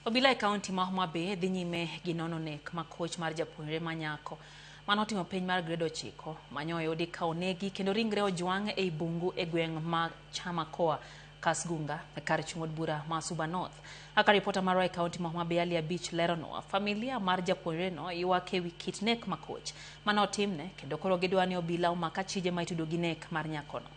Obila e kaunti ma Homa Bay dhi nyime gi nono nek ma koch mar japuonjre ma nyako mane otimo penj mar grade 9 manyo oyudi ka onegi kendo ringre ojwang' ei bungu e gweng' ma Chamakoa, Kasgunga, e kar chung' od bura ma Suba North. Kaka ripota marwa e kaunti ma Homa Bay Ali Abich leronwa, familia mar japuonjreno ywak ewi kit nek ma koch mane otimne kendo koro gidwa ni obila omak achije ma itudo gi nek mar nyakono.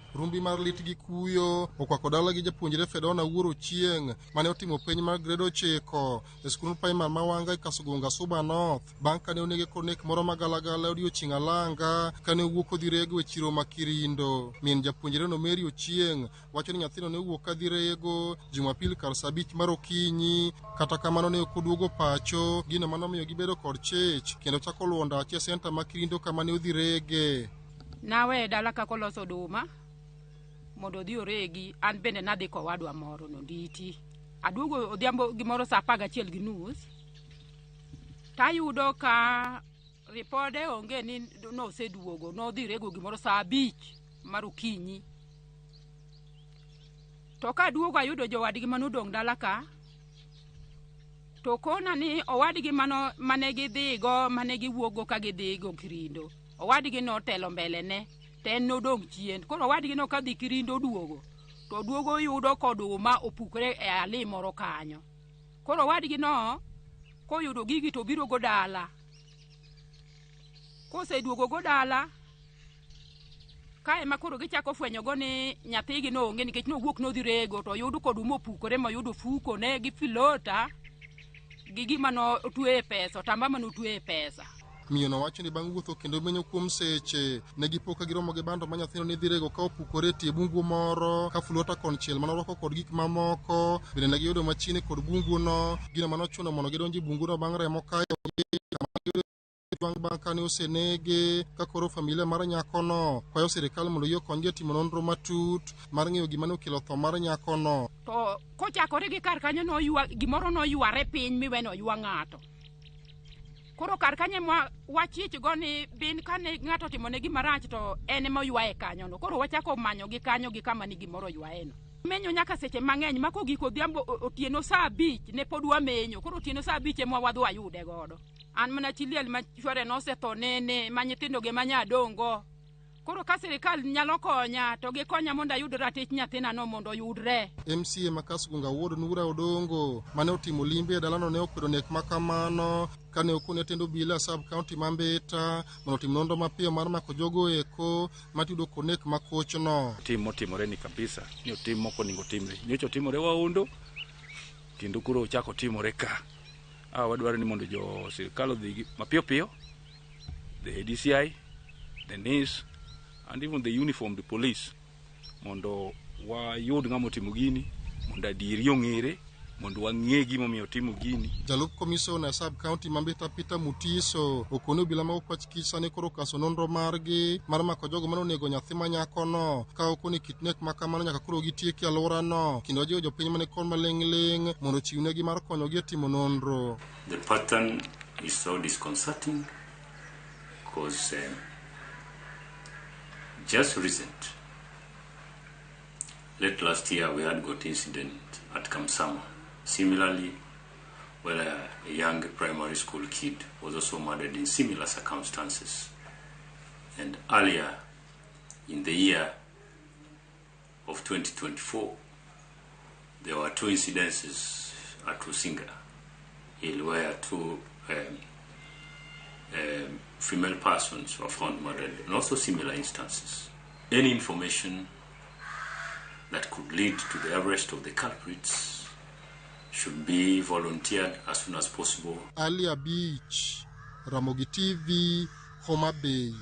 Rumbi mar lit gi kuyo okwako dala gi japuonjre Fedona Wuor Ochieng' mane otimo penj mar grade 9 e skund primar ma Wanga e Kasgunga, Suba North, bang' kane onege kod nek moro magalagala e odiochieng' alanga kane owuok odhi rego e chiro ma Kirindo. Min japuonjreno Mary Ochieng' wacho ni nyathino ne owuok kadhi rego Jumapil kar saa 5 mar okinyi, kata kamano ne ok oduogo pacho, gino manomiyo gibedo kod chich kendo chako luwo ndache e senta ma Kirindo kama ne odhi rege. Naweye dala kaka oloso oduma mondo odhi oregi, an bende nadhi kowadwa moro nonditi. Aduogo odhiambo gimoro saa 11:30 tayudo ka ripode onge ni noseduogo, nodhi rego gimoro saa 5 mar okinyi. To kaduogo ayudo jowadgi manodong' dala ka, to kona ni owadgi mane gidhigo, mane giwuokgo ka gidhigo Kirindo, owadgi notelo mbele ne, to en nodong' chien. Koro owadgi no kadhi Kirindo oduogo, to oduogo yudo koduma opukore e ali moro kanyo. Koro owadgi no koyudo gigi to obiro go dala. Koseduogo go dala, kae ma koro gichako fwenyogo ni nyathigi no onge nikech nowuok nodhi rego to oyudo koduma opukore moyudo ofuko ne gi filota gi gima notweye pesa, otamba manotweye pesa. Miyo no wacho ni bang' wuotho kendo menyo kuom seche, ne gipo ka giromo gi bando ma nyathino ne dhi rego ka opukore e tie bungu moro, ka fulota konchiel mane orwako kod gik mamoko bende ne giyudo machiegni kod bunguno, gino mane ochuno mondo gidonj e bunguno bang' remo kayogi bang' kane osenege. Ka koro familia mar nyakono kwayo sirikal mondo oyie okonygi e timo nonro matut mar ng'eyo gima ne okelo tho mar nyakono. To kochakore gi kar kanyo gimoro noyware piny miweno oywa ng'ato. Koro kar kanyo ema wachich go ni bin kane ng'ato otimone gima rach to en ema oywaye kanyono. Koro wachako manyo gi kanyo gi kama ni gimoro oywayeno. Menyo nyaka seche mang'eny ma kogik odhiambo otieno saa 5 ne pod wamenyo. Koro otieno saa 5 ema wadhi wayude godo. An mana chi liel ma chwore nosetho nene ma nyithindo gi ema nyadong' go. Koro ka sirikal nyalo konya to gikonya mondo ayud ratich nyathinano mondo oyudre. MCA ma Kasgunga Wuod Nura Odongo mane otimo limbe e dalano ne okwedo nek ma kamano kane okone tend obila sub county ma Mbita mondo otim nonro mapiyo mar mako jogo eko matudo kod nek ma kochno. Tim motimore ni kabisa ni otim moko onego timre. Nyocha otimore Waondo kendo koro ochako otimore ka. Wadwaro ni mondo jo sirikal odhi mapiyo piyo, the DCI, the NIS and even the uniformed police mondo wayud ng'ama otimo gini, mondo adieri ong'ere, mondo wang'e gimomiyo otimo gini. Jalup komisona sub county ma Mbita Peter Mutiso okone obila mag okwach kich sani koro okaso nonro margi mar mako jogo mane onego nyathi ma nyakono ka okone kit nek ma kamano nyaka koro gitieki e alworano kendo ojiwo jopiny mane kon maling'ling' mondo ochiwnegi mar konyogi e timo nonro. The pattern is so disconcerting because just recent, late last year, we had got incident at Kamsama. Similarly, where a young primary school kid was also murdered in similar circumstances. And earlier in the year of 2024, there were two incidences at Rusinga Hill where two female persons were found murdered, and also similar instances. Any information that could lead to the arrest of the culprits should be volunteered as soon as possible. Ali Abich, Ramogi TV, Homa Bay.